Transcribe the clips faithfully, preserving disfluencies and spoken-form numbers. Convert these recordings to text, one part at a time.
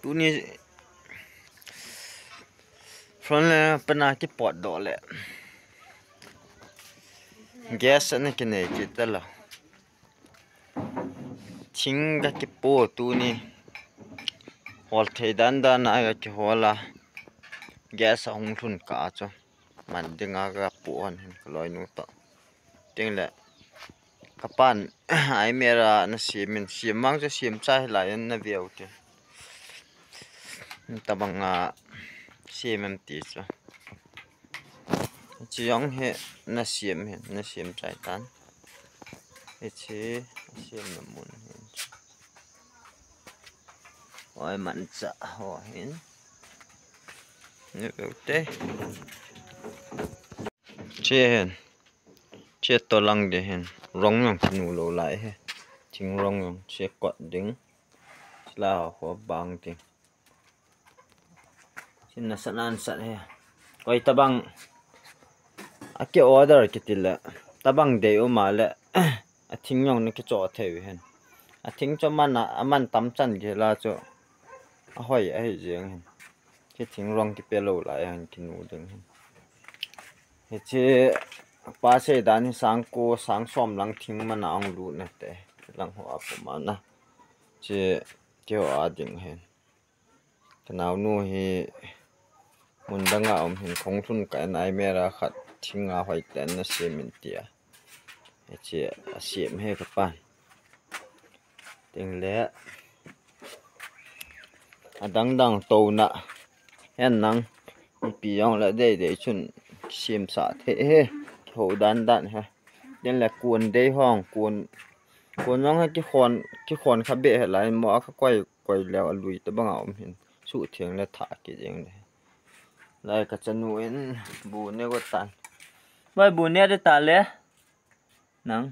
Tuni front line pana kipot doh le gas ana kinei kit talo. Thing kakipo tuni. Hol thei dan dan a kakihol a. Gas ahung lhun kah a chu. Man dinga kapo hon hin kaloinu toh. Tin le kapan ai mera na siam in siam mang chu siam chai lai in na veu te. Tabang a siam em ti chu. Chi jong hi na siam hin na siam chai tan. Hichi siam na mun hin. Oi man cha ho hin. Ni veu te. Che hen. Che to lang de hen. Rong jong kinu lou lai he. Thing rong jong che kot ding. Chila ho bang ding. Chin na san an sat he. Koi tabang. Aki order kiti le. Tabang dei um a le. A thing jong na kicho thei u hen. A thing chu man a, a man tam chan kila chu. A hoi a hi jeng hen. Ki thing rong kipe lou lai hen kinu ding hen. Hichi pa sei dan hi sang ko sang som lang thing man a ong lut na te. Lang ho a pum a na. Chi kio a ding hen. Ka naunu hi mun dang a um hin khong lhun kah in ai mera khat thing a hoi ten na siam in tia. Hichi a siam he kapan. Tin le a dang dang to na hen nang ipi jong le dei dei chun siam sa thei he. Ho dan dan he. Tin le kun dei hong kun kun jong he kikhon kikhon kha be he lai mo a ka koi koi leo a lui tabang a um hin. Su theng le tha ki jeng le. Lai ka chanu in bu ne go tan. Bai bu ne de ta le. Nang.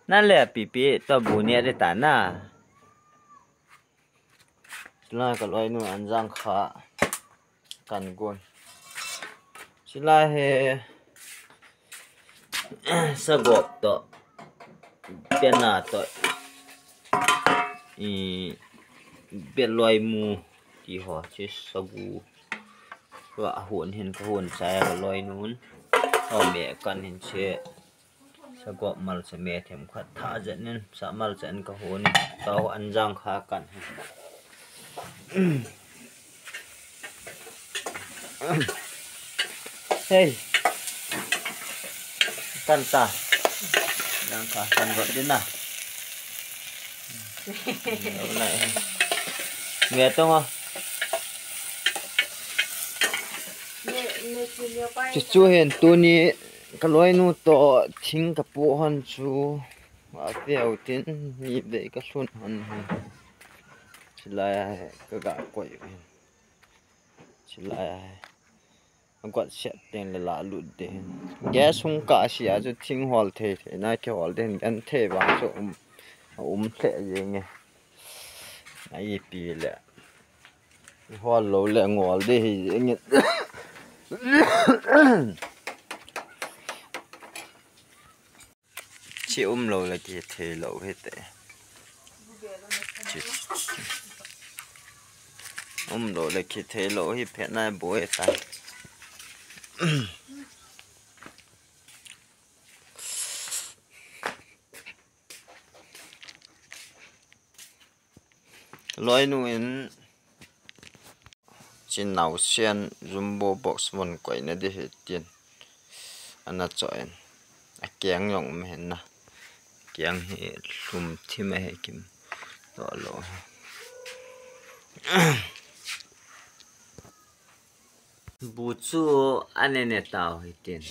Nan le pipi to bu ne de ta na. Lai ka loinu an jang kha. Kan gon. Chila he sagop to pena to i beloi mu ti ho chi sagu wa hon hin ka hon sa ya ka loinun ho me kan hin che. Sagop mal sa me them khat tha jet nin sa mal sa an ka hon ta ho an jang kha kan. Hey. Kan ta. Jang kha kan rot din na. Nge tong a. Chu chu hen tuni ka loinu to thing ka pu hon chu. Wa pe au tin ni ve ka sun hon. Chilai a he ka ga koi. Chilai a he. Agot set teng le la lut de. Gas hung ka si a chu thing hol thei thei na ki hol de gan thei vang chu um um hle jeng e. Ai pi le. Hol lo le ngol de hi jeng e. Chi um lo le ki thei lo hi te. Chi, chi, chi. Um lo le ki thei lo hi phe nai bo e ta. Loinu in chin nau sian jumbo box von koi na di hi tin. Ana cho in. A kiang jong um hin na. Kiang hi lum thim a he kim. To lo he. Bu chu ane ne tau hi tin.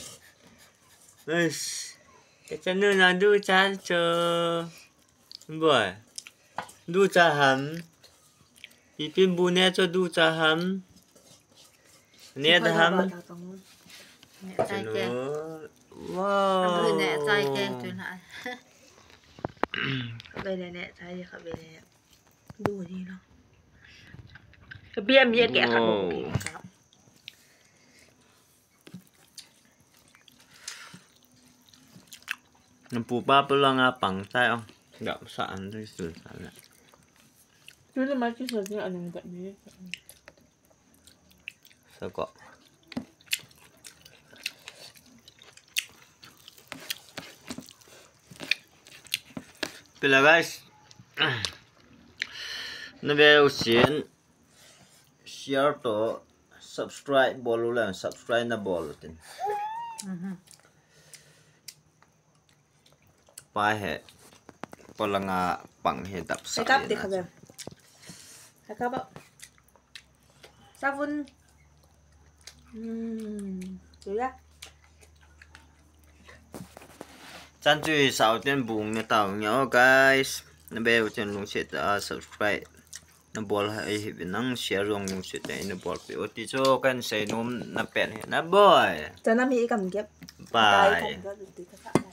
Eish. Ka chanu na du chan cho. Boy. Du cha ham. Pipin bu ne cho du cha ham. Ne da ham. Ne chai ke. Wow. Ne chai ke tu na. Ka be ne ne chai ka be ne. Du ni lo. Ka bia mi ke ka. Pu pa pa lang a pang tai ong. Gap sa an tu sun sa le. Tuna mai kisa jing anung gat ni. Sako. Pila guys. Na veu sin. Share to subscribe bol u le subscribe na bol u tin. Mhm. Pa he. Polanga pang he dap sa. He kap ti kha ve. He kap ba. Savun. Hmm. Tu ya. Chan chu hi sau ten bung na tau nge o guys. Na veu ten lungset a subscribe. Na bol hai hi nang share jong lungset a na bol pe. O ti chu kan sei nom na pen he na boy. Chana mi i kam kep. Bye. Kai kom ka ti ka.